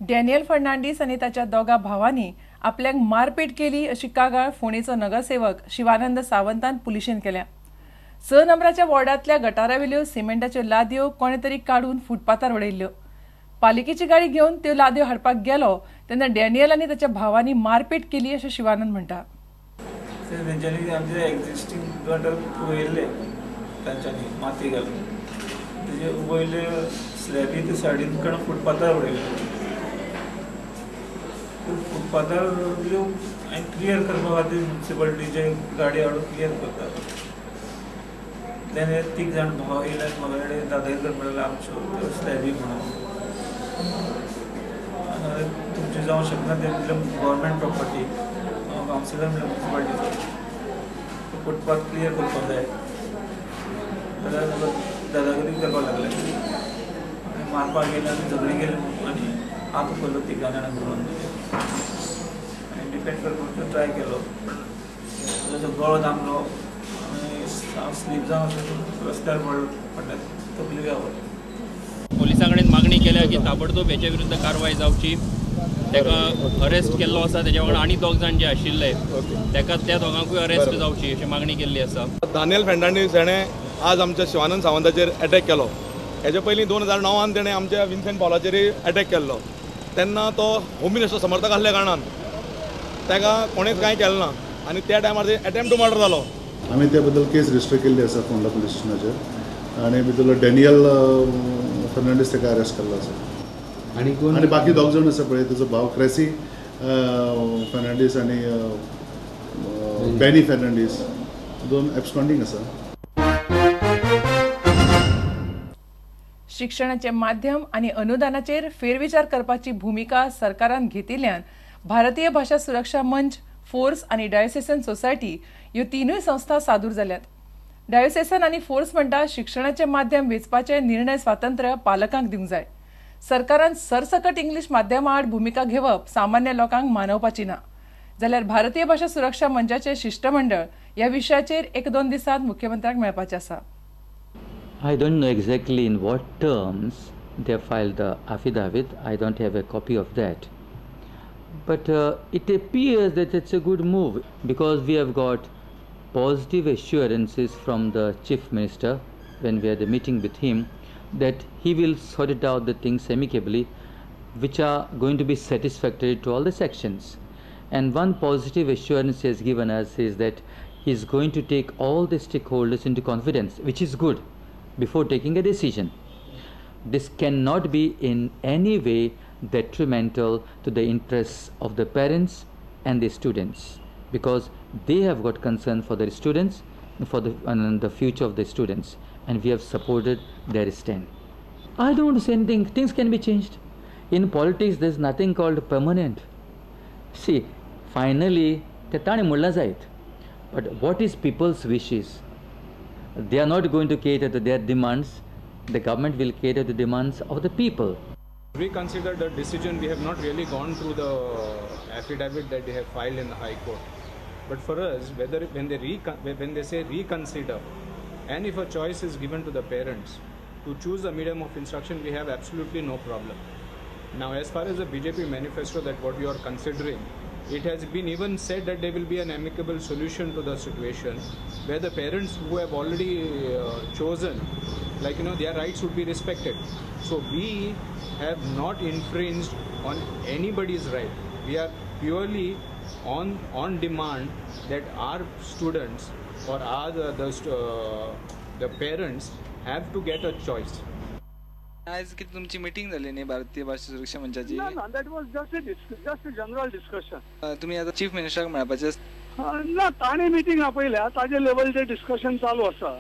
Daniel Fernandes आनी ताच्या दोगा भावांनी आपल्याक मारपेट केली अशी कागाळ फोंडेचो नगरसेवक शिवानंद सावंतान पुलिशेन केल्या. 6 नंबराच्या वॉर्डांतल्या गटारावेल्यो सिमेंटाच्यो लादयो कोणे तरी काडून फुटपाथार उडयल्ल्यो. पालिकेची गाडी घेवन त्यो लादयो हाडपाक गेलो तेन्ना डॅनियल आनी ताच्या भावांनी मारपेट केली अशें शिवानंद म्हणटा. तेंच्यांनी आमचे एक्झिस्टींग गटर वयल्ले तांच्यांनी माती घालून तेजे वयले स्लॅबी ते सायडीन कडून फुटपाथार उडयल्ले. फुटपाथार हांवें क्लियर करपा खातीर म्युनिसिपालिटीचे गाडी हाडून क्लियर करता. तेणे 3 जाण भाव येयले आनी म्हाका कडेन दादागिरी म्हणलें आमच्यो स्लॅबी म्हणून तुमचें जावंक शकना तें गव्हर्मेंट प्रॉपर्टी. हांव कावन्सिलर म्हणल्यार म्युनिसिपालिटीचो फुटपाथ क्लियर करपाक जाय जाल्यार म्हाका दादागिरी करपाक लागले आनी मारपाक गेले आनी झगडीं गेले आनी हात उखल्लो तिगां जाणांक मेळून आनी डिफेंड करपाचो ट्राय केलो पण ताजो गळो दामलो आनी हांव स्लीप जावन रस्त्यार पडले तकली गावली. पोलिसां कडेन मागणी केल्या की ताबडतोब हेच्या विरुद्ध कारवाय जावची. ताका अरेस्ट केल्लो आसा, तेच्या वांगडा आनी 2 जाण जे आशिल्ले ताका त्या दोगांकूय अरेस्ट जावची अशी मागणी केल्ली आसा. दानियल फर्नांडीस हेणें आज आमच्या शिवानंद सावंताचेर अटॅक केलो. हेजे पयलीं 2009 तेणें आमच्या विन्सेंट पावलाचेरय अटॅक केल्लो. तेन्ना तो होम मिनिस्टर समर्थक आसल्या कारणान ताका कोणेच कांय केलें ना आनी त्या टायमार एटेम्प्ट टू मर्डर जालो. आमी त्या बद्दल केस रजिस्टर केल्ली आसा फोंडा पुलीस स्टेशनाचेर आनी भितरलो डॅनियल फर्नांडीस ताका अरेस्ट केल्लो आसा आनी बाकी 2 जाण आसा पळय, ताजो भाव क्रेसी फर्नांडीस आनी बॅनी फर्नांडीस 2 एब्सकॉन्डिंग आसा. शिक्षणाचे माध्यम आनी अनुदानाचेर फेरविचार करपाची भूमिका सरकारान घेतिल्ल्यान भारतीय भाशा सुरक्षा मंच, फोर्स आनी डायोसेसन सोसायटी ह्यो 3 संस्था सादूर जाल्यात. डायोसेसन आनी फोर्स म्हणटा शिक्षणाचे माध्यम वेंचपाचे निर्णय स्वातंत्र्य पालकांक दिवंक जाय. सरकारान सरसकट इंग्लीश माध्यमा आड भूमिका घेवप सामान्य लोकांक मानवपाची ना. जाल्यार भारतीय भाशा सुरक्षा मंचाचे शिष्टमंडळ ह्या विशयाचेर 1-2 दिसांत मुख्यमंत्र्यांक मेळपाचें आसा. I don't know exactly in what terms they filed the affidavit. I don't have a copy of that. But it appears that it's a good move because we have got positive assurances from the Chief Minister when we had a meeting with him that he will sort it out the things amicably, which are going to be satisfactory to all the sections. And one positive assurance he has given us is that he is going to take all the stakeholders into confidence, which is good, before taking a decision. This cannot be in any way detrimental to the interests of the parents and the students, because they have got concern for their students, for the future of the students, and we have supported their stand. I don't want to say anything. Things can be changed. In politics, there's nothing called permanent. See, finally, ते ताणें म्हणलां जायत, but what is people's wishes? They are not going to cater to their demands. The government will cater to the demands of the people. We consider the decision. We have not really gone through the affidavit that they have filed in the High Court. But for us, whether when they say reconsider, and if a choice is given to the parents to choose a medium of instruction, we have absolutely no problem. Now, as far as the BJP manifesto that what you are considering, it has been even said that there will be an amicable solution to the situation where the parents who have already chosen, like, you know, their rights would be respected. So we have not infringed on anybody's right. We are purely on demand that our students or our the parents have to get a choice. आज किती तुमची meeting झाली नाही भारतीय भाषा सुरक्षा मंचाची? ना, that was just a general discussion. तुम्ही आता चीफ मिनिस्टराक मेळपाचे? ना, ताणें मिटींग आपयल्या, ताजे लेवलचें डिस्कशन चालू आसा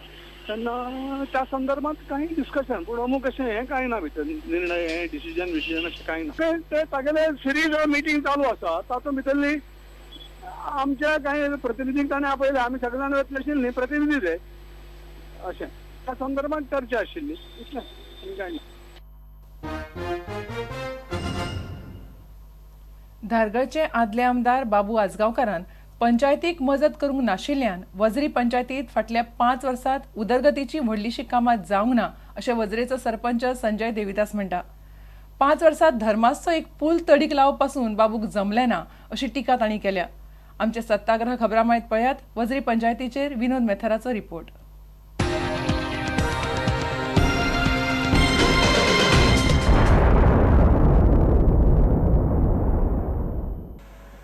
तेन्ना त्या संदर्भात कांय डिस्कशन, पूण अमूक अशें हें कांय ना, भितर निर्णय हें डिसिजन विसिजन अशें कांय ना. ते तागेले सिरीज ऑफ मिटींग चालू आसा, तातूंत भितरली आमच्या कांय प्रतिनिधींक ताणें आपयले, आमी सगळे जाण वतले आशिल्ले न्ही प्रतिनिधी ते, अशें त्या संदर्भात चर्चा आशिल्ली, इतलें आनी कांय ना. धारगळचे आदले आमदार बाबू आजगांवकारान पंचायतीक मजत करूंक नाशिल्ल्यान वजरी पंचायतीत फाटल्या 5 वर्सात उदरगतीची व्हडलीशी कामां जावंक ना अशें वजरेचो सरपंच संजय देविदास म्हणटा. 5 वर्सां धर्माचो एक पूल तडीक लावपासून बाबूक जमलें ना अशी टिका तांणी केल्या. आमचे सत्याग्रह खबरां मायत पळयात वजरी पंचायतीचेर विनोद मेथराचो रिपोर्ट.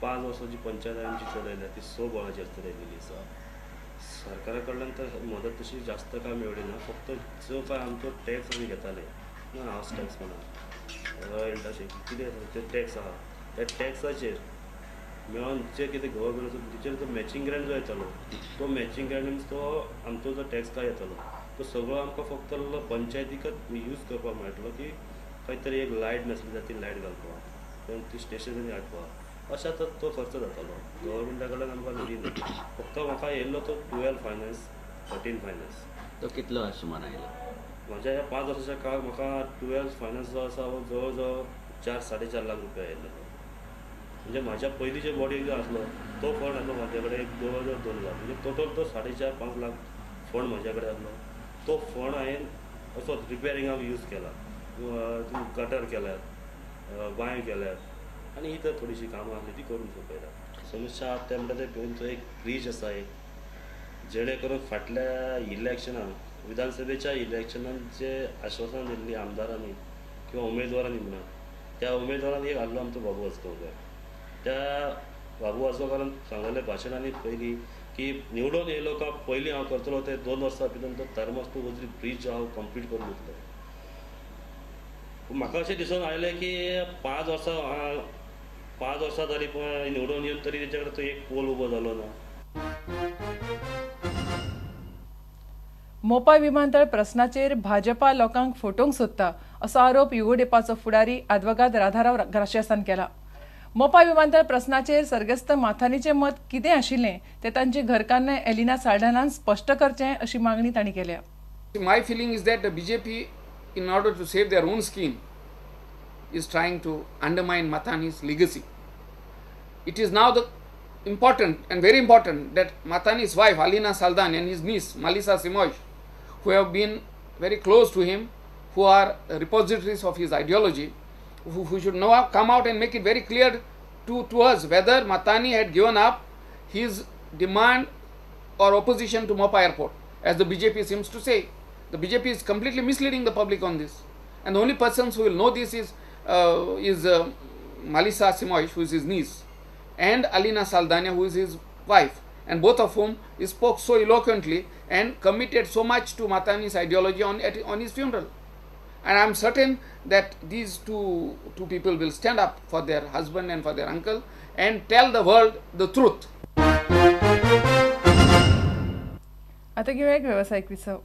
पांच वर्सां जी पंचायत आमची चलयल्या ती 6 बळाचेर चलयलेली आसा. सरकारा कडल्यान तर मदत तशी जास्त काय मेळ्ळी ना. फक्त जो काय आमचो टॅक्स आमी घेताले ना, हावस टॅक्स म्हणा, रेंट अशें कितें आसा ते टॅक्स आहा, त्या टॅक्साचेर मेळोन जे कितें गव्हर्मेंटाचो तिचेर जो मॅचिंग ग्रँट जो येतालो तो मॅचिंग ग्रँट मिन्स तो आमचो जो टॅक्स काय येतालो तो सगळो आमकां फक्त पंचायतीकच यूज करपाक मेळटलो की खंय तरी एक लायट नासली जाल्यार ती लायट घालपाक, ती स्टेशनरी हाडपाक, अशें आतां तो खर्च जातालो. गव्हर्मेंटा कडल्यान आमकां निधी ना. फक्त म्हाका येयल्लो तो 12 फायनान्स 13 फायनान्स. तो कितलो सुमार आयलो? म्हज्या ह्या 5 वर्साच्या काळाक म्हाका 12 फायनान्स जो आसा हो जवळ जवळ 4-4.5 लाख रुपया येयल्लो. म्हणजे म्हाज्या पयलीं जे बॉडी जो आसलो तो फंड आसलो म्हाजे कडेन एक जवळ जवळ 2 लाख, म्हणजे टोटल तो 4.5-5 लाख फंड म्हज्या कडेन आसलो. तो फंड हांवें असो रिपेरिंगाक यूज केला, गटर केल्यात, बांय केल्यात आनी ही तर थोडीशी कामां आसली ती करून सोंपयल्या. समस्या आहा ते म्हणटा ते गोंयचो एक ब्रीज आसा एक, जेणे करून फाटल्या इलेक्शनान विधानसभेच्या इलेक्शनान जे आश्वासन दिल्ली आमदारांनी किंवा उमेदवारांनी म्हणा, त्या उमेदवारांनी एक आहलो आमचो बाबू आजगांवकार. त्या बाबू आजगांवकारान सांगलेल्या भाशणांनी पयलीं की निवडून येयलो का पयलीं हांव करतलो ते 2 वर्सां भितर तो थर्मास टू वजरी ब्रीज हांव कंप्लीट करून दितलो. म्हाका अशें दिसून आयलें की 5 वर्सां 5 वर्सां जाली पण निवडून येवन तरी तेच्या कडेन तो एक पोल उबो जालो ना. मोपा विमानतळ प्रस्नाचेर भाजपा लोकांक फटोवंक सोदता असो आरोप युगोडेपाचो फुडारी आदवोगाद राधाराव ग्राशियासान केला. मोपा विमानतळ प्रस्नाचेर सर्गेस्त माथानीचें मत कितें आशिल्लें तें तांचे घरकान्न एलिना साल्डानान स्पश्ट करचें अशी मागणी तांणी केल्या. My feeling is that the BJP in order to save their own skin is trying to undermine Mathani's legacy. It is now the important and very important that Mathani's wife Alina Saldanha and his niece Malisa Simoes, who have been very close to him, who are repositories of his ideology, who should now come out and make it very clear to us whether Mathani had given up his demand or opposition to Mopa Airport, as the BJP seems to say. The BJP is completely misleading the public on this, and the only persons who will know this is Malisa Simoes, who is his niece, and Alina Saldanha, who is his wife, and both of whom spoke so eloquently and committed so much to Mathani's ideology on his funeral. And I am certain that these two people will stand up for their husband and for their uncle and tell the world the truth. आता घेऊया एक व्यावसायिक विसव.